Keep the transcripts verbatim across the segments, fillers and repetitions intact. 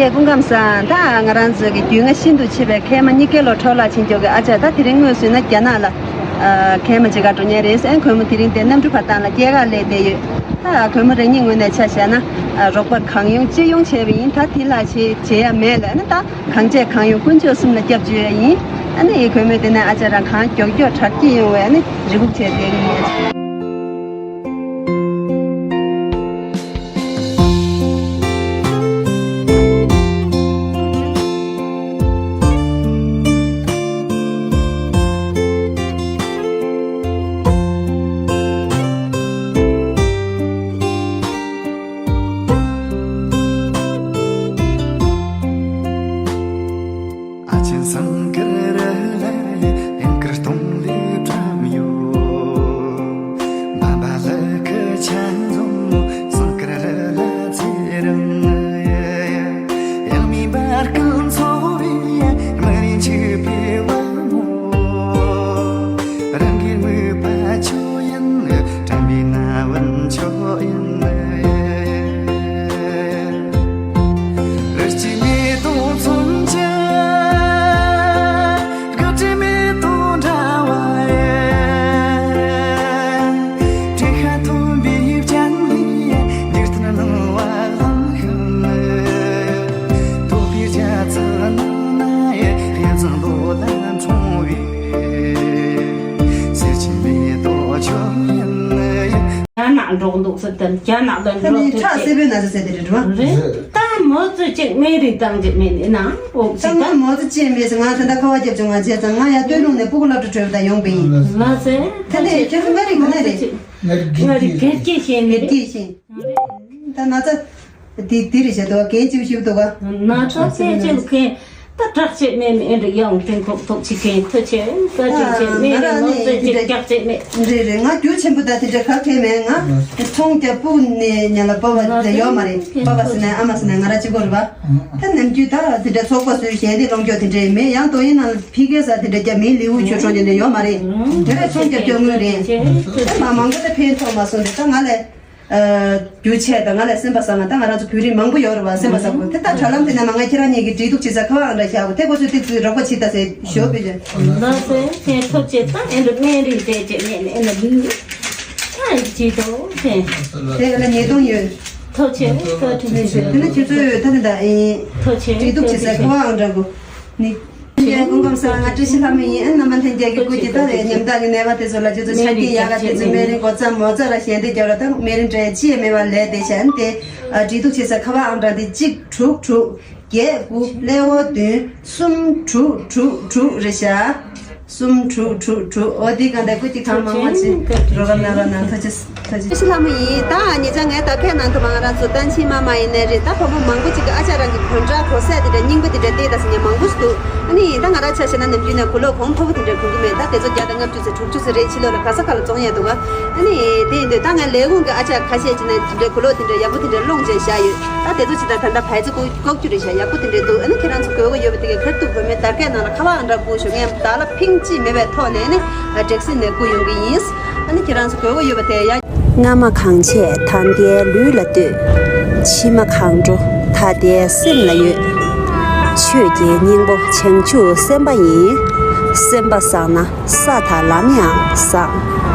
སྐུ་ཁམས་བཟང་། ད་ང་རང་ཚོ་གི་རྒྱུས་མངའ་ཤིན་ཏུ་ཆེ་བའི་མཁལ་མ་གཉིས་ཀའི་ལོ་འཕྲོ་བརླག་ཕྱིན་ཀྱོག་གི་ཨ་ཅག་ད་དེ་རིང་དངོས་སུ་ན་རྒྱ་ནག་ལ་མཁལ་མ་བྱེད་ག་འགྲོ་མཁན་རེད། ཨེ་གུས་མོ་དེ་རིང་དེ་གནམ་གྲུ་བར་སྟངས་ལ་སྐྱེལ་ག་སླེབས་བསྡད་ཡོད། ད་གུས་མོ་རང་ཉིད་ངོས་ནས་ཆ་བཞག་ན་རོགས་པ་གང་ཡོང་ཅི་ཡོང་བྱས་པ་ཡིན། ད་དེ་ལ་བྱེད་བྱེད་ཡ་མེད་ལ་ནི་ད་གང་བྱས་གང་ཡོང་དཀོན་མཆོག་གསུམ་ལ་སྐྱབས་བཅོལ་ཡ་ཡིན། ཨ་ནི་གུས་མོས་དེ་ནས་ཨ་ཅག་རང་གང་མགྱོགས་མགྱོགས་དྲག་སྐྱེད་ཡོང་བའི་ཨ་ནི་རེ་སྒུག་བྱས་བསྡད་ཀྱི་ཡིན། རྒྱ་ནག་འགྲོ་འདུག་ཟེར་དེ་རྒྱ་ནག་ལ་ད་འགྲོ་ནི་ཐུབ་ཁྲག་ཅེས་སེར་པོའི་ན་ཚ་ཟེར་དེ་རེད་འགྲོ་རེད། ད་མོ་ཚོས་ཅིག་སྨན་རིགས་བཏང་ཅིག་མེད་ནི་ནང་འོག་ད་ཅིག་ང་ད་མོ་ཚོ་ཅེས་མེད་ཟེར། ང་ད་ད་ཁ་བ་རྒྱབ་བྱུང་། ང་བྱས་ཙང་ང་ཡ་སྟོད་ལུང་ནས་སྤུ་གུ་སློབ་གྲྭ་གྲོལ་བ་ད་ཡོང་པ་ཡིན། ལ་ཟེར་ད་ད་ནས་ཁྱོད་ཚོ་ང་རིག་ག་ནས་རེད། ང་རིག་ང་རིག་གལ་སྐྱེས་ཤེས་ནི་རེད། སྐྱེས་ཤིང་། ད་ན་ཚ་དེ་དེ་རེད་བྱས་འདུག་ག་གལ་ཆེ་ཤོས་འདུག་ག་ན་ཚ་གལ་ཆེ་མཁན། ད་དྲག་ཆེ་མེད་མེད་འདྲ་ཡང་དྲན་ཁོག་ཐོག་ཅིག་གན་ཐུ་ཆེ་ད་ཅིག་ཆེ་མེད་ང་རང་ནོར་ནི་རྩེ་ཅིག་དེ་འདྲ་ཀྱག་ཆེ་མེད། རེད་རེད། ང་རྒྱུ་ཆེན་པོ་ད་དེ་འདྲ་ག་གེ་མེད། ང་ཚོང་རྒྱག་སྤུ་ནས་ཉ་ལ་པ་བ་དེ་ཡོད་མ་རེད། པ་བ་ཟེར་ན་ཨ་མ་ཟེར་ན་ང་རང་གཅིག་པོ་རེད་པ། ད་ནམ་རྒྱུན་ད་དེ་འདྲ་ཚོགས་པ་བཟོས་གཞན་དེ་སློང་སྐྱོ་དེ་འདྲ་མེད། ཡང་དོ་ཡིན་ན་ཕི་གེ་ས་དེ་འདྲ་རྒྱ་མིའི་ལེའུ་ཆོས་ཆོང་དེ་འདྲ་ཡོད་མ་རེད། དེ་འདྲ་ཚོང་རྒྱག་སྐྱོ་དངུལ་རེད། ད་མ་མང་པོ་ད་ཕན་ཐོགས་མ་སོང་རེད། ད་ང་ལས། རྒྱུ་ཆད་དང་ང་ལ་སེམས་པ་བཟང་ང་ད་ང་རང་ཚོ་བོད་རིགས་མང་པོ་ཡོད་རེད་བ། སེམས་པ་བཟང་པོ་དེ་ལྟར་དྲ་ལམ་དེ་ནས་མ་ང་ཁྱེད་རང་གཉིས་ཀྱི་འབྲེལ་གཏུག་བྱེད་ས་ཁ་བ་ཨང་འདྲ་བཞག་གོ་དེ་ཁོ་ཚོས་ཏིག་ཙི་རོགས་པ་བྱེད་ད་ཟེར་ཞོ་པི་ཅན། ལ་སེ་ཁྱེད་ཐོབ་ཆེ་ད་ཨེ་འདྲ་སྨན་རིགས་རེད་ཅེས་ནས་ཨེ་ན་ལུས་ད་ཅི་དོ་དེ། དེ་ལ་ཉེས་རྡུང་ཡོད། ཐོབ་ཆེ་ད་ཐུབ་ཆེ་དེ་ནས་ཁྱེད་ཚོས་ད་ནི་ད་ཨེ་ཐོབ་ཆེ་འབྲེལ་གཏུག་བྱེད་ས་ཁ་བ་ཨང་འདྲ་གོ་ནི། ཡ་སྐུ་ཁམས་བཟང་། ང་བཀྲ་ཤིས་ལྷ་མོ་ཡིན། རྣམ་པ་ལྷན་རྒྱས་ཀྱི་སྐུ་གྱི་ད་རེས་ཉམ་ཐག་གི་ནད་པ་དེ་ཚོ་ལ་ཁྱེད་ཚོ་ཆ་རྐྱེན་ཡག་ག་དེ་ཚོ་སྨན་རིན་སྒོ་རྩ་མོ་རྩ་ར་ཞལ་འདེབས་རྒྱབ་ར་ད་སྨན་རིན་འབྲས་ཅི་ཡང་མེད་པ་ལས་དེ་བྱས་ཏེ་འབྲེལ་གཏུག་བྱེད་ས་ཁ་བ་ཨང་གྲངས་དེ་གཅིག་དྲུག་དྲུག་བརྒྱད་དགུ་ཀླད་ཀོར་བདུན་གསུམ་དྲུག་དྲུག་དྲུག་རེད་ཤག་གསུམ་དྲུག་དྲུག་དྲུག་འོ་དེ་གང་ལྟར་སྐུ་གཅིག་ཐང་མང་མང་ཅིག་རོགས་རམ་གནང་རོགས་གནང་། ཐུགས་རྗེ་ཆེ། ཐུགས་རྗེ་ཆེ་ལྷ་མོ་ཡིན། ད་ཉེ་ཆར་ངས་ད་ཁའི་ནང་དུ་མ་ང་རང་ཚོ་བསྟན་ཆེན་མ་མ་ཡིན་ནའི་རེད། ད་བུ་མོ་མང་པོ་ཅིག་གི་ཨ་ཅག་རང་གི་གོན་འདྲ་གོ་ས་དེ་འདྲ་རྙིང་པ་དེ་འདྲ་བལྟས་ད་ཟེར་མཁན་མང་པོ་ཞིག་འདུག་ཨ་ནི་ད་ང་རང་ཆ་བཞག་ན་ནམ་རྒྱུན་ནས་གོས་ལོག་གོང་མཐོ་པོ་དེ་འདྲ་གོན་གི་མེད། ད་དེ་ཚོ་བརྒྱ་དང་ལྔ་བཅུ་ཚེ་དྲུག་ཅུ་ཚེ་རེད། ཕྱི་ལོགས་ལ་ག་ས་ག་ལ་བཙོང་ཡས་འདུག་ག་ཨ་ནི་དེ་ཡིན་དུས་ད་ངས་ལས་ཁུངས་ཀྱི་ཨ་ཅག་ཁ་ཤས་ཅིག་ནས་དེ་འདྲའི་གོས་ལོག་དེ་འདྲ་ཡག་པོ་དེ་འདྲ་སློང་བྱས་བཞག་ཡོད། ད་དེ་ཚོ་ཅིག་ད་ད་ལྟ་བལ་ཙེ་ཀོ་ཀོག་ཅུ་རེད་ཤག་ཡག་པོ་དེ་འདྲ་འདུག་ཨ་ནི་ཁྱེད་རང་ཚོ་དགོས་མཁོ་ཡོད་པ་དེ་གའི་ཁ་ཐུག་བུད་མེད་དར་གས་ནང་ལ་ཁ་བ་ཨང་གྲངས་བསྐུར་ཤོག་ངས་བདག་ལ་ཕིང་ཅིག་མེད་པའི་ཐོག་ནས་ནི་འགྲེགས་སེ་ནས་བསྐུར་ཡོང་གི་ཡིན། ཨ་ནི་ཁྱེད་རང་ཚོ་དགོས་མཁོ་ཡོད་པ་དེ་ཡ། སྔ་མ་གང་བྱས་ད་ལྟའི་ལུས་ལ་ལྟོས། ཕྱི་མ་གང་འགྲོ་ད་ལྟའི་སེམས་ལ་ཡོད། ཆོས་ཀྱི་སྙིང་པོ་བྱང་ཆུབ་སེམས་དཔའ་ཡིན། སེམས་པ་བཟང་ན་ས་དང་ལམ་ཡང་བཟང་།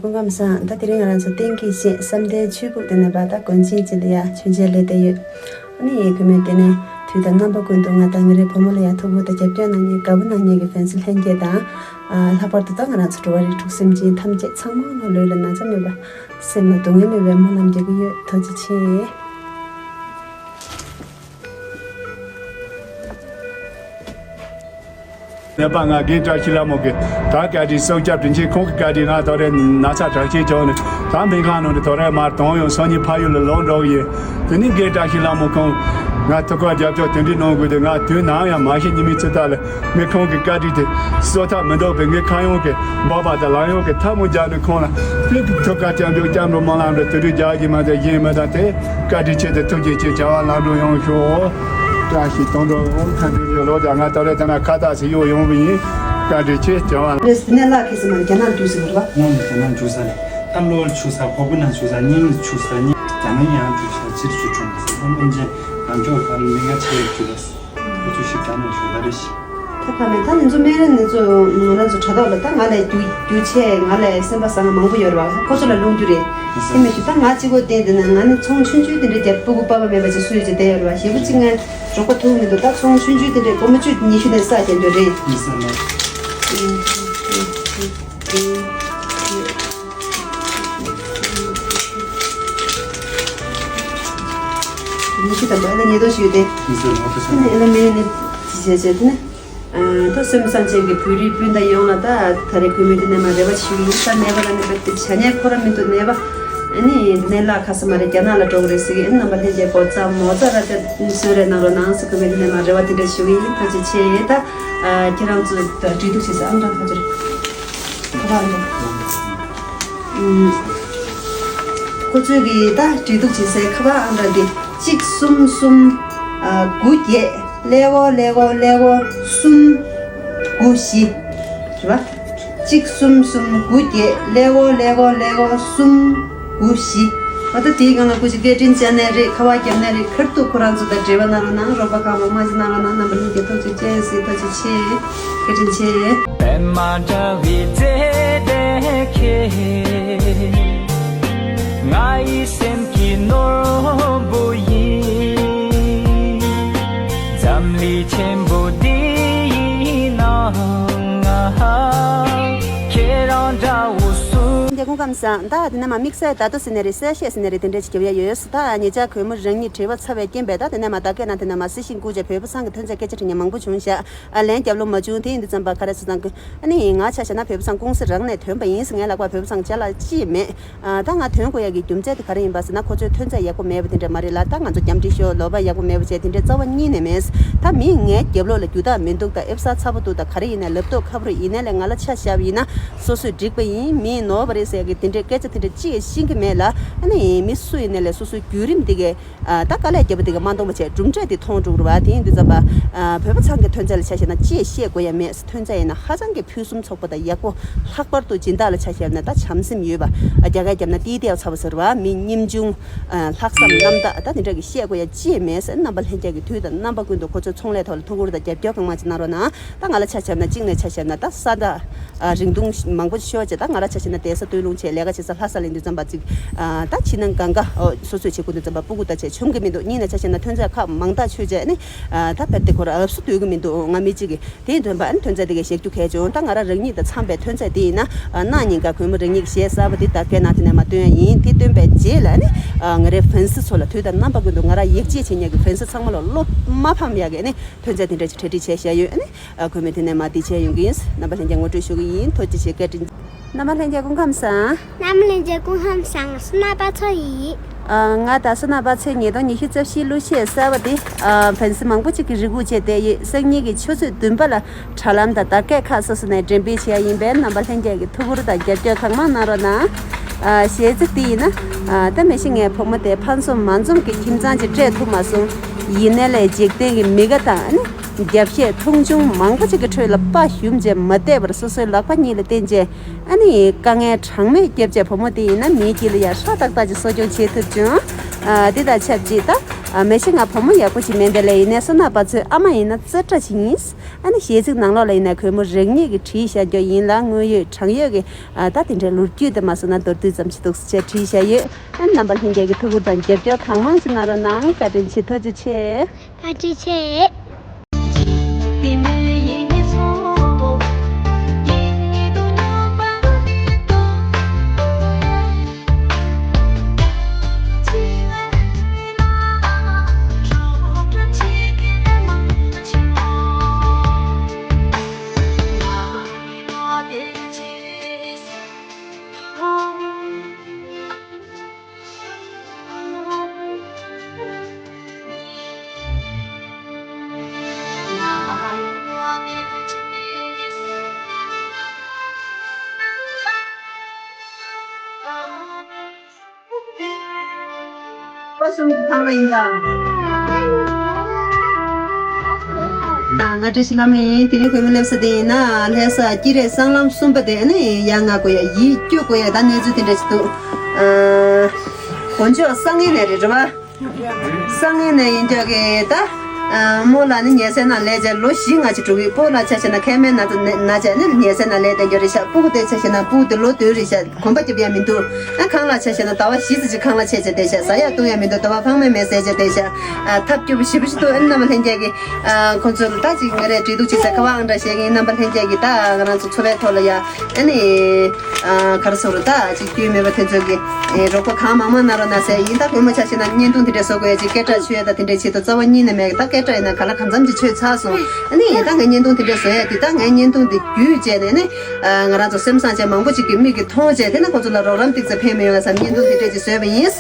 སྐུ་ཁམས་བཟང་། ད་དེ་རིང་ང་རང་ཚོ་གཏན་གྱི་བཤད་བསམ་གཏན་ཆོས་ཕུག་དེ་ནས་བ་ད་དགོན་ཆེན་ཅིག་ལ་ཡ་མཆོད་མཇལ་སླེབས་བསྡད་ཡོད། ཨ་ནི་ཡེ་ཁུ་མོས་དེ་ནས་དུས་དང་རྣམ་པ་ཀུན་ཏུ་ང་དང་ངའི་རེ་བུ་མོ་ལ་ཡང་ཐུགས་ཁུར་དང་རྒྱབ་སྐྱོར་གནང་མཁན་དགའ་པོ་གནང་མཁན་གྱི་ཕན་སེམས་ལྷན་རྒྱས་དང་། ཨ་ལྷག་པར་དུ་ད་ང་རང་ཚོ་འགྲོ་བ་རིགས་དྲུག་སེམས་ཅན་ཐམས་ཅད་ཚང་མ་ལ་ལུས་ལ་ན་ཚ་མེད་པ། སེམས་ལ་སྡུག་བསྔལ་མེད་པའི་སྨོན་ལམ་རྒྱག་གི་ཡོད། ཐུགས་རྗེ་ཆེ། ནད་པ་ང་རྒན་བཀྲ་ཤིས་ལྷ་མོ་གི་ད་བཀའ་དྲིན་སྲོག་སྐྱབས་དྲིན་ཆེན་ཁོང་གི་བཀའ་དྲིན་ང་ད་རེས་ན་ཚ་དྲག་ཆེན་བྱུང་ནས་ད་སྨན་ཁང་ནང་ནས་ད་རེས་མར་དོན་ཡོང་སང་ཉིན་ཕ་ཡུལ་ལ་ལོག་འགྲོ་གི་ཡིན། དེ་ནི་རྒན་བཀྲ་ཤིས་ལྷ་མོ་ཁོང་ ང་ཐུགས་ཁུར་རྒྱབ་སྐྱོར་དེ་འདྲའི་གནང་དགོས་དུས། ང་དུས་ནམ་ཡང་མ་ཤི་ཉི་མའི་ཚེ་ཐག་ལ་ངས་ཁོང་གི་བཀའ་དྲིན་དེ་གསོ་ཐབས་མི་འདུག་པས། ངས་ཁ་ཡོང་གི་འབད་པ་དང་ལག་ཡོང་གི་ཐབས་མོ་རྒྱག་ནས་ཁོང་ལ་ལྷུག་གི་ཐུགས་ཁུར་རྒྱབ་སྐྱོར་སྐྱབས་འགྲོ་སྨོན་ལམ་འགྲོ་དེ་འདྲའི་རྒྱག་གི་མ་ཚད་གཞན་མི་དང་དེ་བཀའ་དྲིན་ཆེ་དེ་ཐུགས་རྗེ་ཆེ་བྱ་བ་ལམ་འགྲོ་ཡོང་ཤོག་བཀྲ་ཤིས་དོན་འགྲུབ། ཁ་འདྲ་ཡོད་ལོ་ད་ང་ད་རེས་ད་ན་ཁ་བཏགས་སུ་གཡོག་ཡོང་བ་ཡིན། བཀའ་དྲིན་ཆེ་བྱ་བ། ལགས་སོ། དེ་ནས་ལགས་ཁྱེད་ཚོ་མར་རྒྱ་ནག་འགྲོ་ཟེར་བ་རེད་པ། སྔོན་ལ་རྒྱ་ནག་འགྲོ་ས་རེད། ད་ལོ་ལ་ཆུ་ས་ཕོ་བུ་ན་ཆུ་ས་གཉིས་ལ་ཆུ་ས་གཉིས་རྒྱ་ནག་ཡང་འགྲོ་ས་ཕྱིར་ཆུ་ཁྲོམ་ས་ཨ་མོན་ཅན་ང་ཅོག་ཁ་ལ་མི་ང་ཆེ་རེད་ཆུ་ལ་ཁོ་ཚོ་ཞིག་རྒྱ་ནག་ཆུ་ད་རེད་ཤི། ད་ཕ་མེད་ད་ནི་ཚོ་སྨན་རིན་ནི་ཚོ་ང་རང་ཚོ་དྲ་ཐོག་ལ་ད་ང་ལས་རྒྱུ་རྒྱུ་ཆེ་ང་ལས་སེམས་པ་བཟང་ང་མང་པོ་ཡོད་རེད་བ། ཁོ་ཚོ་ལ་སློང་རྒྱུ་རེད། དེ་མི་ཤི་ད་ང་གཅིག་པོ་བསྟན་དེ་ན་ང་ནི་ཚོང་ཆུང་ཆུང་དེ་འདྲ་རྒྱབ་སྤུ་གུ་པ་པ་མེད་པ་ཅིག་སུས་ཅིག་བསྟན་ཡོད་རེད་བ། ཞེ་པོ་ཅིག་ང་རོགས་པ་ཐུག་མི་འདུག་ད་ཚོང་ཆུང་ཆུང་དེ་འདྲ་སྒོར་མོ་བཅུ་ཉི་ཤུ་ནས་ས་རྒྱབ་རྒྱུ་རེད། ཉི་ཤུ་དང་པོ་ཨ་ལ་ཉེས་རྡུང་ཞུས་ཏེ། ཨ་ལ་མི་རེ་ནི་ཅི་བྱས་བྱས་དེ་ནི། ད་སེམས་བཟང་ཅན་གྱི་བོད་རིགས་སྤུན་ཟླ་ཡོངས་ལ་ད་ད་རེས་གུས་མོས་དེ་ནས་མ་རེ་བ་ཞུ་གི་ཡིན། ད་ནད་པ་ལ་ནི་བྱ་ཉེས་ཁོ་ར་མི་འདུག་ནད་པ། ཨ་ནི་ནད་ལག་ཁ་ས་མ་རེད་རྒྱ་ནག་ལ་འགྲོ་གི་རེད་ཟེར་གི་ཨ་ནི་རྣམ་པ་ལྷན་རྒྱས་གོ་ཚ་མོ་ཚ་ར་ཏེ་གསོལ་རས་གནང་རོགས་གནང་ཟེར་གུས་མོས་དེ་ནས་མ་རེ་བ་དེ་འདྲ་ཞུ་གི་ཡིན། ཐུགས་རྗེ་ཆེ། ད་ཁྱེད་རང་ཚོ་ད་འབྲེལ་གཏུག་བྱེད་ས་ཨང་གྲངས་ཁ་ཚོར་ཁ་པར་འདུག་ཁོ་ཚོས་གི་ད་འབྲེལ་གཏུག་བྱེད་སའི་ཁ་པར་ཨང་གྲངས་དེ་གཅིག་གསུམ་གསུམ་དགུ་བརྒྱད་ཀླད་ཀོར་ཀླད་ཀོར་ཀླད་ཀོར་གསུམ་དགུ་བཞི་རེད་པ། གཅིག་གསུམ་གསུམ་དགུ་བརྒྱད་ཀླད་ཀོར་ཀླད་ཀོར་ཀླད་ཀོར་གསུམ་དགུ་བཞི། ད་ལྟ་དེའི་སྒང་ལ་སྐུ་མཁྱེན་སྐད་འཕྲིན་བཅར་ནའི་རེད། ཁ་པར་བརྒྱབ་ནའི་རེད། ཁ་ཐུག་ཁོ་རང་ཚོ་དང་འབྲེལ་བ་གནང་རོགས་གནང་། རོགས་པ་གང་མང་མང་ཞིག་གནང་རོགས་གནང་། རྣམ་པ་ལྷན་རྒྱས་ཐུགས་རྗེ་ཆེ་ཟེར། ཐུགས་རྗེ་ཆེ། བཀའ་དྲིན་ཆེ། པདྨ་དྲ་བའི་རྩེ་དེ་ཁྱེད། ང་ཡི་སེམས་ཀྱི་ནོར་བུ་ཡིན། འཛམ་གླིང་ཆེན་པོ་འདི་ཡི་ནང་ང་ཁྱེད་རང་འདྲ་བོ་སུ། འདི་སྐུ་ཁམས་བཟང་། ད་དེ་ནས་མ་དམིགས་བསལ་ད་ལྟ་ཟེར་ནས་རེད། གསལ་བཤད་ཟེར་ནས་རེད། དེ་འདྲས་ཅིག་རྒྱབ་ཡ་ཡོད། ད་ཉེ་ཆར་གུས་མོ་རང་ཉིད་བྲེལ་བ་ཚ་བའི་རྐྱེན་པས་ད་དེ་ནས་མ་ད་སྐད་ན་དེ་ནས་མ་གསལ་ཞིང་སྐུ་བྱས་བོད་པ་ཚང་གི་ཐོན་རྫས་སྐད་ཆ་དྲི་མཁན་མང་པོ་བྱུང་ཤག་ཨ་ལན་རྒྱབ་ལོང་མ་བྱུང་། དེ་ཡིན་དུས་ཙམ་པ་ག་རེ་ཟེར་ཙང་གི་ཨ་ནི་ང་ཆ་བཞག་ན་བོད་པ་ཚང་ཀུང་སི་རང་ནས་ཐོན་པ་ཡིན་ཟེར། ངའི་ལག་པ་བོད་པ་ཚང་ཅ་ལག་ཅི་ཡང་མེད། ཨ་ད་ང་ཐོན་དགོས་ཡ་གི་རྒྱུ་མཚན་དེ་ག་རེ་ཡིན་པ་ཟེར་ན་ཁོ་ཚོའི་ཐོན་རྫས་ཡག་པོ་མེད་པ་དེ་འདྲ་མ་རེད་ལ། ད་ང་ཚོ་རྒྱམ་འདྲི་ཤོག་ལོ་པ་ཡག་པོ་མེད་པ་བྱས་དེ་འདྲའི་རྩ་བ་ཉིད་ནས་མེད། ད་མིས་ངའི་རྒྱབ་ལོགས་ལ་རྒྱུ་དག་མི་འདུག་ད་ཨེབ་ས་ཚ་པོ་འདུག་ད་ག་རེ་ཡིན་ན་ལབ་ཏོ་ཁ་པོ་རེ་ཡིན་ན་ལས་ང་ལ་ཆ་བཞག་པ་ཡིན་ན་སོ་སོས་འགྲིག་པ་ཡིན། མིས་ནོར་བ་རེད་ཟེར་ཡ་གི་དེ་འདྲའི་སྐད་ཆ་དེ་འདྲ་ཅི་ཡང་ཤེས་ཀྱི་མེད་ལ། ཨ་ནི་མི་སུ་ཡིན་ན་ལས་སོ་སོའི་བརྒྱུད་རིམ་དེ་གས། ཨ་ད་དཀའ་ལས་བརྒྱབ་པ་དེ་ག་མ་མཐོང་བ་བྱས་གྲུབ་འབྲས་དེ་མཐོང་འགྲོ་གི་རེད་བ། དེ་ཡིན་དུས་ཙམ་པ་ཨ་བོད་པ་ཚང་གི་ཐོན་རྫས་ལ་ཆ་བཞག་ན་ཅི་ཡང་བཤད་དགོས་ཡ་མེད། ཐོན་རྫས་ཡིན་ན་ཧ་ཅང་གི་ཕུན་སུམ་ཚོགས་པ་དང་ཡག་པོ། ལྷག་པར་དུ་སྦྱིན་བདག་ལ་ཆ་བཞག་ན་ད་བྱམས་སེམས་ཡོད་པ། ཨ་རྒྱ་སྐད་བརྒྱབ་ན་ཏི་ཏའོ་ཚ་བ་ཟེར་བ། མི་སྙིང་ཆུང་། ཨ་ལྷག་བསམ་རྣམ་དག་ད་དེ་འདྲ་གི་བཤད་དགོས་ཡ་ཅི་ཡང་མེད་ཟེར། རྣམ་པ་ལྷན་རྒྱས་ཀྱིས་དུས་དང་རྣམ་པ་ཀུན་ཏུ་ཁོ་ཚོའི་ཚོང་ལས་ཐོག་ལ་ཐུགས་ཁུར་དང་རྒྱབ་སྐྱོར་གང་མང་ཅིག་གནང་རོགས་གནང་། ད་ང་ལ་ཆ་བཞག་ན་གཅིག་ནས་ཆ་བཞག་ན་ད་ས་ད། ཨ་རིང་ཐུང་མང་པོ་ཤོར་བྱས་ད་ང་རང་ཆ་བཞག་ན་བསྡད་ས་སྟོད་ལུང་བྱས་ལས་ཀ་བྱེད་ས་ལྷ་ས་ལ་ཡིན་དུས་ཙམ་པ་ཅིག་ཨ་ད་ཕྱི་ནང་གང་ག་ཨོ་སོ་སོས་བྱེད་དགོས་དུས་ཙམ་པ་སྤུ་གུ་ད་བྱས་བྱུང་གི་མི་འདུག་གཉིས་ནས་ཆ་བཞག་ན་ཐོན་རྫས་ཁག་མང་དག་ཆོད་བྱས་ནི་ཨ་ད་བེར་ཏེ་ཁོ་ར་ཨབ་སུ་སྡོད་གི་མི་འདུག་ང་མི་གཅིག་གིས་དེ་ཡིན་དུས་ཙམ་པ་ཨ་ནི་ཐོན་རྫས་དེ་གས་བཞག་རྒྱུ་གལ་བྱུང་། ད་ང་རང་རང་ཉིད་དང་འཚམས་པའི་ཐོན་རྫས་དེ་ཡིན་ན་ཨ་གནངས་ཉིན་ཀ་གུས་མོ་རང་ཉིད་ཀྱི་གཞས་གསར་པ་དེ་ད་སྐད་ནང་དེ་ནས་མ་བཏོན་ཡ་ཡིན། དེ་བཏོན་པའི་རྗེས་ལ་ནི་ཨ་ང་རའི་ཧྥན་སི་ཚོ་ལ་དུས་དང་རྣམ་པ་ཀུན་ཏུ་ང་རང་ཡིད་ཆེས་བྱེད་མཁན་གྱི་ཧྥན་སི་ཚང་མ་ལ་བློ་མ་ཕམ་ཡ་གི་ནི་ཐོན་རྫས་དེ་འདྲ་ཅིག་གྲ་སྒྲིག་བྱས་བཞག་ཡོད། ཨ་ནི། ཨ་གུས་མོས་དེ་ནས་མ་དེ་བྱས་ཡོང་གི་ཡིན། རྣམ་པ་ལྷན་རྒྱས་ངོ་སྤྲོད་ཞུ་གི་ཡིན། ཐུགས་རྗེ་ཆེ། བཀའ་དྲིན། རྣམ་པ་ལྷན་རྒྱས་སྐུ་ཁམས་བཟང་། རྣམ་པ་ལྷན་རྒྱས་སྐུ་ཁམས་བཟང་། བསོད་ནམས་པ་ཚོ་ཡིན། ཨ་ང་ད་བསོད་ནམས་པ་ཚོའི་ཉིས་སྟོང་ཉི་ཤུ་རྩ་བཞིའི་གླུ་གཞས་གསར་པ་དེ་ཨ་ཧྥན་སི་མང་པོ་ཅིག་གིས་རེ་སྒུག་བྱས་བསྡད་ཡོད། སང་ཉིན་གྱི་ཆུ་ཚོད་བདུན་པ་ལ་དྲ་ལམ་དང་དར་སྐད་ཁག་སོ་སོ་ནས་འགྲེམས་སྤེལ་བྱེད་ཡ་ཡིན་པས་རྣམ་པ་ལྷན་རྒྱས་ཀྱིས་ཐུགས་ཁུར་དང་རྒྱབ་སྐྱོར་གང་མང་གནང་རོགས་གནང་། ཨ་གཞས་ཚིག་དེ་ཡིན་ན། ཨ་ད་མི་ཤི་ངའི་བུ་མོ་དེ་ཕ་འཛོམས་མ་འཛོམས་ཀྱི་ཁྱིམ་ཚང་ཅིག་སྤྲད་ཐུབ་མ་སོང་། ཡིན་ནའི་ལས་འཇིག་རྟེན་གྱི་མི་དགའ་དང་ཨ་ནི། རྒྱབ་བཤད་མཐོང་ཆུང་མང་པོ་ཅིག་གི་ཁྲོད་ལ་དཔའ་ཞུམ་བྱས་མ་བསྡད་པར་སོ་སོའི་ལག་པ་གཉིས་ལ་བསྟན་བྱས་ཨ་ནི་དཀའ་ངལ་གྲངས་མེད་བརྒྱབ་བྱས། བུ་མོ་དེ་ཡིན་ན་མིའི་དཀྱིལ་ལ་ཡ་ཧྲ་ཏག་ཏག་ཅིག་གསོ་སྐྱོང་བྱེད་ཐུབ་བྱུང་། ཨ་དེ་དང་ཆབས་ཅིག་ད་ཨ་མི་ཤི་ང་བུ་མོ་ཡག་པོ་ཅིག་མིན་དེ་ལས་ཡིན་ནའི་བསོད་ནམས་པ་ཚོའི་ཨ་མ་ཡིན་ན་རྩེ་གྲ་ཅིག་ཡིན། ཨ་ནི་གཞས་ཚིག་ནང་ལོགས་ལ་ཡིན་ན་གུས་མོ་རང་ཉིད་ཀྱིས་བྲིས་བཞག་རྒྱུ་ཡིན་ལ། དངོས་ཡོད་དྲང་ཡོད་ཀྱི་ཨ་ད་དེ་འདྲའི་ལོ་རྒྱུས་དེ་མ་སོང་ན་མདོར་བསྡུས་ཙམ་ཞིག་འདུག་སེ་བྲིས་བཞག་ཡོད། ཨ་ནི་རྣམ་པ་ལྷན་རྒྱས་ཀྱིས་ཐུགས་ཁུར་དང་རྒྱབ་སྐྱོར་གང་མང་ཞིག་གནང་རོགས་གནང་། བཀའ་དྲིན་ཆེ། ཐུགས་རྗེ་ཆེ། བཀའ་དྲིན་ཆེ། གསུམ་གྱི་ཐང་ལ་ཡིན་ད། ང་བཀྲ་ཤིས་ལྷ་མོ་ཡིན། དེ་རིང་གོས་མོ་སླེབས་ས་དེ་ཡིན་ན་ལྷ་ས་སྐྱིད་རེད་སྲང་ལམ་གསུམ་པ་དེ་ནི་ཡང་ང་དགོས་ཡ་ཡིད་སྐྱོ་དགོས་ཡ་ད་གནས་ཚུལ་དེ་འདྲ་ཞིག་འདུག་ཨ། དཀོན་མཆོག་སང་ཉིན་ནས་རེད་རེད་བ། སང་ཉིན་ནས་ཡིན་འདོད་གི་ད། ཨ། རྨོ་ལགས་ནི་ཉལ་སའི་ནང་ལས་བྱས་ལོ་བཞི་ལྔ་ཅིག་འགྲོ་གི། སྤོ་ལགས་ཆ་བཞག་ན་མཁལ་མའི་ན་ཚ་ན་བྱས་ནི་ཉལ་སའི་ནང་ལས་བསྡད་རྒྱུ་རེད་ཤག་སྤུ་གུ་དེ་ཆ་བཞག་ན་སྤུ་གུ་དེ་ལོ་བདུན་རེད་ཤག་གོམ་པ་རྒྱབ་ཡ་མི་འདུག་ཨ། ཁང་གླ་ཆ་བཞག་ན་ཟླ་བ་བཞི་ཙམ་ཅིག་ཁང་གླ་ཆད་བྱས་བསྡད་ཤག་ཟ་ཡ་བཏུང་ཡ་མི་འདུག་ཟླ་བ་ལྷག་མའི་མེ་བཟས་བྱས་བསྡད་ཤག་ཨ། ཐབས་སྐྱོ་པོ་ཞེ་པོ་ཞིག་འདུག་ཨ་ནི་རྣམ་པ་ལྷན་རྒྱས་ཀྱིས། ཨ། ཁོང་ཚོ་ལ་ད་ཅིག་ང་རས་འབྲེལ་གཏུག་བྱེད་སའི་ཁ་པར་ཨང་གྲངས་བཤད་ཀྱི་ཡིན། རྣམ་པ་ལྷན་རྒྱས་ཀྱིས་ད་ང་རང་ཚོ་འཚོ་བའི་ཐོག་ལ་ཡ། ཨ་ནི། ཨ། ག་རེ་ཟེར་རོ་ད་ཅིག་རྒྱུས་མེད་པ་དེ་ཚོ་གི། ཨེ། རོགས་པ་གང་མང་མང་གནང་རོགས་གནང་ཟེར་ཡིན། ད་གོས་མོ་ཆ་བཞག་ན་བརྙན་ཐུང་དེ་འདྲས་བཟོ་དགོས་ཡ་ཅིག་སྐད་གྲགས་ཆོད་ཡ་ད་དེ་འདྲས་བྱེད་དུ་རྩ་བ་ཉིད་ནས་མེད་གི། ད་སྐད་གྲགས་ཡིན་ན་ག་ལ་གང་འཚམ་ཅིག་ཆོད་ཚར་སོང་། ཨ་ནི་ད་ངས་བརྙན་ཐུང་དེ་འདྲས་བཟོ་ཡ་དེ་ད་ངས་བརྙན་ཐུང་དེ་བརྒྱུད་བྱས་ནས་ནི། ཨ། ང་རང་ཚོ་སེམས་བཟང་ཅན་མང་པོ་ཅིག་གི་མིག་གིས་མཐོང་བྱས་དེ་ནི་ཁོ་ཚོ་ལ་རོགས་རམ་ཏིག་ཙམ་ཕན་མི་ཡོང་ལ་བསམ་བརྙན་ཐུང་དེ་འདྲས་ཅིག་བཟོས་པ་ཡིན།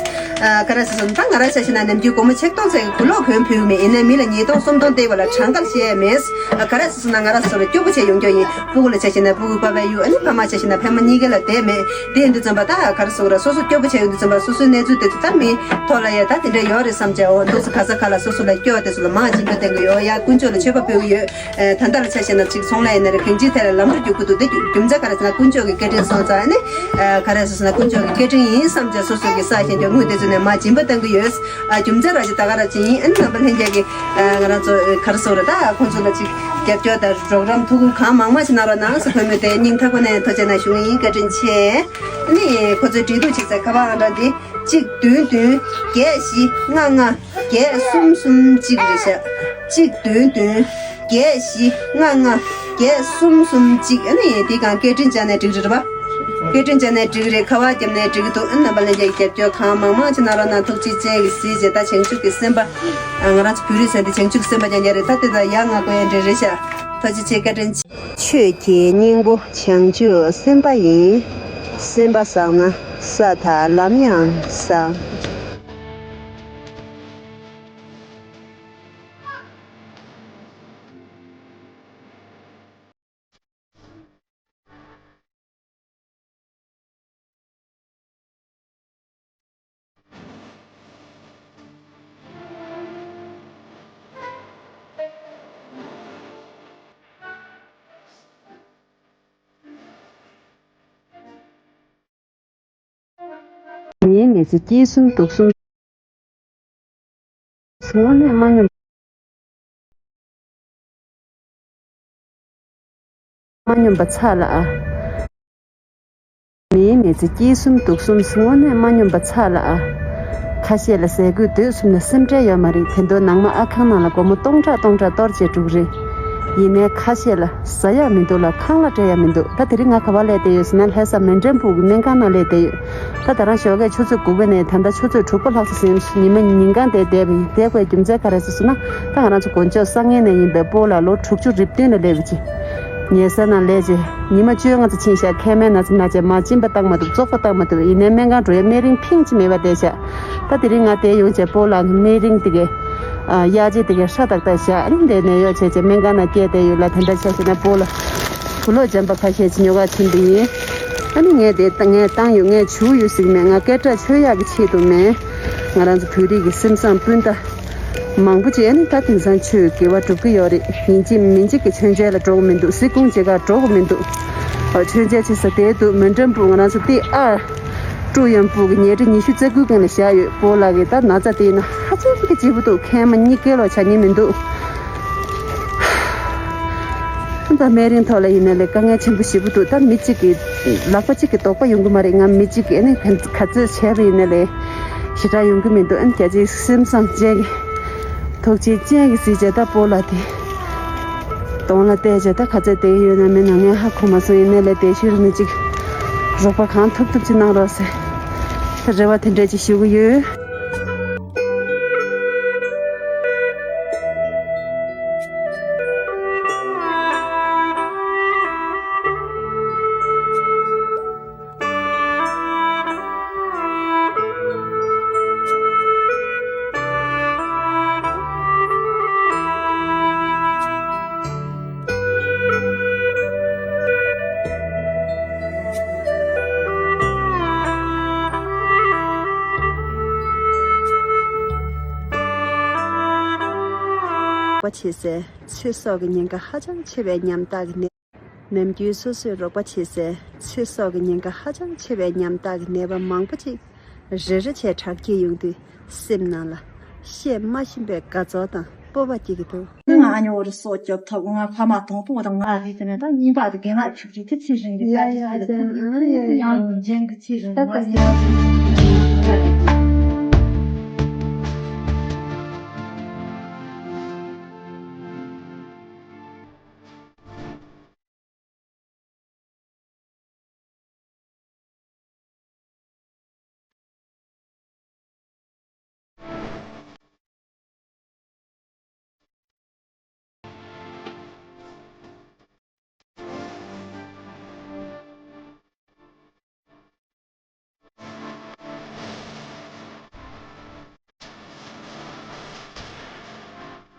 ཨ། ག་རེ་ཟེར་སོང་ད་ང་རང་ཆ་བཞག་ན་ནམ་རྒྱུན་སྒོར་མོ་ཆིག་སྟོང་ཙམ་གྱི་གོས་ལོག་གོན་ཕོད་ཀྱི་མེད། ཡིན་ནའི་མི་ལ་ཉིས་སྟོང་སུམ་སྟོང་སྟེར་བ་ལ་གྲངས་ཀ་བཤད་ཡ་མེད། ཨ། ག་རེ་ཟེར་སོང་ན་ང་རང་ཚོ་ལ་སྐྱོ་པོ་བྱས་ཡོང་རྒྱུ་ཡིན། སྤུ་གུ་ལ་ཆ་བཞག་ན་སྤུ་གུའི་པ་ཕ་ཡུལ། ཨ་ནི་ཕ་མ་ཆ་བཞག་ན་ཕ་མ་གཉིས་ཀ་ལ་དེ་མེད། དེ་ཡིན་དུས་ཙམ་པ་ད་ག་རེ་ཟེར་དགོས་རེད། སོ་སོ་སྐྱོ་པོ་བྱས་ཡོང་དུས་ཙམ་པ་སོ་སོའི་གནས་ཚུལ་དེ་ཚོ་ད་མི་ཐོག་ལ་ཡ་ད་དེ་འདྲ་ཡོད་རེད་བསམ་བྱས། འོ་འདུག་སེ་ག་ས་ག་ལ་སོ་སོ་ལ་སྐྱོ་བ་དེ་ཚོ་ལ་མར་སྦྱིན་པ་བཏང་གི་ཡོད། ཡ་དཀོན་མཆོག་ལ་མཆོད་པ་ཕུལ་གི་ཡོད། ཨ། ད་ལྟ་ལ་ཆ་བཞག་ན་ཅིག་ཚོང་ལས་ཡིན་ན་རེད། གང་ཅིའི་ཐད་ལ་ལམ་འགྲོ་རྒྱུག་གི་འདུག་དེ་རྒྱུ་མཚན་ག་རེ་ཟེར་ན་དཀོན་མཆོག་གི་བཀའ་དྲིན་སོང་ཙང་ཨ་ནི། ཨ། ག་རེ་ཟེར་ན་དཀོན་མཆོག་གི་བཀའ་དྲིན་ཡིན་བསམ་བྱས་སོ་སོ་གི་ས་ཞེ་འདྲ་དངུལ་དེ་ཚོ་ནས་མར་སྦྱིན་པ་བཏང་གི་ཡོད། ཨ། རྒྱུ་མཚན་ར་ཅིག་ད་ག་ར་ཅིག་ཡིན། ཨ་ནི་རྣམ་པ་ལྷན་རྒྱས་ཀྱིས། ཨ། ང་རང་ཚོ་ག་རེ་ཟེར་དགོས་རེད། ད་ཁོང་ཚོ་ལ་ཅིག་རྒྱབ་སྐྱོར་དང་རོགས་རམ་ཐུགས་ཁུར་གང་མང་མང་ཞིག་གནང་རོགས་གནང་ཟེར་གོས་མོས་དེ་སྙིང་ཐག་པ་ནས་ཐུགས་རྗེ་གནང་ཞུ་གི་ཡིན། བཀའ་དྲིན་ཆེ། ཨ་ནི་ཁོ་ཚོའི་འབྲེལ་གཏུག་བྱེད་སའི་ཁ་པར་ཨང་གྲངས་འདི། གཅིག་བདུན་བདུན་བརྒྱད་བཞི་ལྔ་ལྔ་བརྒྱད་གསུམ་གསུམ་གཅིག་རེད་ཤག་གཅིག་བདུན་བདུན་བརྒྱད་བཞི་ལྔ་ལྔ་བརྒྱད་གསུམ་གསུམ་གཅིག་ཨ་ནི་དེ་གང་སྐད་འཕྲིན་བྱས་ནས་འགྲིག་རེད་པ། སྐད་འཕྲིན་བྱས་ནས་འགྲིག་རེད། ཁ་པར་བརྒྱབ་ནས་འགྲིག་གི་འདུག་ཨ་ནི་རྣམ་པ་ལྷན་རྒྱས་ཀྱིས་རྒྱབ་སྐྱོར་གང་མང་མང་ཅིག་གནང་རོགས་གནང་། ཐུགས་རྗེ་ཅན་གྱིས་གཟིགས་བྱས། ད་བྱང་ཆུབ་ཀྱི་སེམས་དཔའ། ང་རང་ཚོ་བོད་རིགས་ཟེར་དེ་བྱང་ཆུབ་ཀྱི་སེམས་དཔའ་རྐྱང་རྐྱང་རེད། ད་དེ་ད་ཡ་ང་དགོས་ཡ་འདྲ་རེད་ཤག་ཐུགས་རྗེ་ཆེ། བཀའ་དྲིན་ཆེ། ཆོས་ཀྱི་སྙིང་པོ་བྱང་ཆུབ་སེམས་དཔའ་ཡིན། སེམས་པ་བཟང་ན་ས་དང་ལམ་ཡང་བཟང་། ངའི་མི་ཚེ་སྐྱིད་གསུམ་སྡུག་གསུམ། དངོས་གནས་མ་སྙོམས། མ་སྙོམས་པ་ཚ་ལ་ཨ། མིའི་མི་ཚེ་སྐྱིད་གསུམ་སྡུག་གསུམ་དངོས་གནས་མ་སྙོམས་པ་ཚ་ལ་ཨ། ཁ་ཤས་ལ་ཟས་གོས་སྡོད་གསུམ་ལ་སེམས་ཁྲལ་ཡོད་མ་རེད། དེ་འདོད་ནང་མ་ཨ་ཁང་ནང་ལ་སྒོར་མོ་སྟོང་ཕྲག་སྟོང་ཕྲག་གཏོར་བྱས་འགྲོ་གི་རེད། ཡིན་ནའི་ཁ་ཤས་ལ་ཟ་ཡག་མི་འདུག་ལ་ཁང་གླ་སྤྲད་ཡག་མི་འདུག་ད་དེ་རིང་ང་ག་པར་སླེབས་བསྡད་ཡོད་ཟེར་ན་ལྷ་ས་མཎྜལ་ཕུག་གི་སྨན་ཁང་ནང་སླེབས་བསྡད་ཡོད། ད་ད་རང་ཞོགས་ཀས་ཆུ་ཚོད་དགུ་པ་ནས་ད་ལྟ་ཆུ་ཚོད་དྲུག་པ་ལྷག་ཙམ་ཟིན། ཉི་མ་ཉིན་གང་དེ་བསྡད་པ་ཡིན། བསྡད་དགོས་རྒྱུ་མཚན་ག་རེ་ཟེར་ཟེར་ན། ད་ང་རང་ཚོ་དཀོན་མཆོག་སང་ཉིན་ནས་ཡིན་པའི་སྤོ་ལགས་ལོ་དྲུག་ཅུ་རེ་བདུན་ལ་སླེབས་པ་ཅིག་ཉལ་ས་ནང་སླེབས་རྗེས་ཉི་མ་བཅོ་ལྔ་ཙམ་ཕྱིན་ཤག་མཁལ་མའི་ན་ཚ་ན་བྱས་མར་གཅིན་པ་བཏང་མ་ཐུབ། བཙོག་པ་བཏང་མ་ཐུབ། ཡིན་ནའི་སྨན་ཁང་འགྲོ་ཡའི་སྨན་རིན་ཕིང་ཅིག་མེད་པ་བསྡད་ཤག་ད་དེ་རིང་ང་དེ་ཡོང་བྱས་སྤོ་ལགས་ཀྱི་སྨན་རིན་དེ་གའི་ཨ་གཡར་རྗེས་དེ་གའི་ཧྲ་ཏག་ཏག་བཞག་ཨ་ནི་འདི་ནས་གཡོག་བྱས་བྱས་སྨན་ཁང་ནང་བསྐྱལ་བསྡད་ཡོད་ལ། དེ་འདྲ་ཆ་བཞག་ན་སྤོ་ལགས་གུ་ལོག་འཇམ་པ་ཁ་ཤས་ཅིག་ཉོ་གར་ཕྱིན་པ་ཡིན། ཨ་ནི་ངས་དེ་ངས་བཏང་ཡོད། ངས་བྱུག་ཡོད་ཟེར་གྱི་མེད། ང་སྐད་གྲགས་ཆོད་ཡག་གི་ཆེད་དུ་མེད། ང་རང་ཚོ་བོད་རིགས་ཀྱི་སེམས་བཟང་སྤུན་ཟླ་མང་པོ་ཅིག་ཨ་ནི་ད་དེང་སང་ཆོས་དགེ་བ་སྒྲུབ་ཀྱི་ཡོད་རེད། ཡིན་གཅིག་མིན་གཅིག་གི་མཆོད་མཇལ་ལ་འགྲོ་གི་མི་འདུག་གཟིགས་སྐོང་བྱེད་གར་འགྲོ་གི་མི་འདུག་ཨ། མཆོད་མཇལ་བྱེད་ས་དེར་འདུག་མཎྜལ་ཕུག་ང་རང་ཚོ་ཏི་ཨ་ཀྲུའུ་ཡོན་ཕུག་གི་ཉལ་ཁྲི་ཉི་ཤུ་རྩ་དགུ་སྒང་ལ་བཞག་ཡོད། སྤོ་ལགས་ཀྱིས་ད་ན་ཚ་དེ་ཡིན་ན་ཧ་ཅང་གི་ལྕི་པོ་འདུག་མཁལ་མ་གཉིས་ཀ་ལོག་ཆགས་ཉེན་མི་འདུག་ད་སྨན་རིན་ཐོག་ལ་ཡིན་ན་ལས་དཀའ་ངལ་ཆེན་པོ་ཞེ་པོ་འདུག་ད་མི་གཅིག་གི་ལག་པ་གཅིག་གི་དོགས་པ་ཡོང་གི་མ་རེད། ང་མི་གཅིག་གིས་ཨ་ནི་ག་ཚོད་བྱས་པ་ཡིན་ན་ལས་ཞེ་དྲག་ཡོང་གི་མི་འདུག་ཨ་ནི་རྒྱ་ཆེའི་སེམས་བཟང་ཅན་གྱི་ཐུགས་རྗེ་ཅན་གྱི་གཟི་བརྗིད་ད་སྤོ་ལགས་དེ་གདོང་ལ་བལྟས་བྱས་ད་ག་ཚོད་བསྡད་ཡོད་ན་མེད་ན་ངས་ཧ་གོ་མ་སོང་། ཡིན་ན་ལས་དེ་ཤུལ་མི་གཅིག་རོགས་པ་གང་ཐུབ་ཐུབ་ཅིག་གནང་རོགས་ཟེར་རེ་བ་དེ་འདྲ་ཅིག་ཞུ་གི་ཡོད། བྱེད་སའི་ཚེ་སྲོག་གི་ཉེན་ཁ་ཧ་ཅང་ཆེ་བའི་ཉམ་ཐག་གི་ནད། ནམ་རྒྱུན་སོ་སོས་རོགས་པ་བྱེད་སའི་ཚེ་སྲོག་གི་ཉེན་ཁ་ཧ་ཅང་ཆེ་བའི་ཉམ་ཐག་གི་ནད་པ་མང་པོ་ཅིག་རེ་རེ་བྱས་དྲག་སྐྱེད་ཡོང་དུས་སེམས་ནང་ལ་བཤད་མ་ཤེས་པའི་དགའ་ཚོར་དང་སྤོབས་པ་སྐྱེ་གི་འདུག་ང་ཨ་ཉོ་རུ་སོ་སྐྱོབ་ཐོབ། ང་ཕ་མ་དང་པོ་དང་ང་རེད། དེ་ནས་ད་གཉིས་པ་དེ་རྒན་ལགས་ཆུག་རེད། དེ་ཚེ་རིང་རེད། ཡ་ཡ་ཡ་ཡ། ཡང་རྒན་གི་ཚེ་རིང་རེད།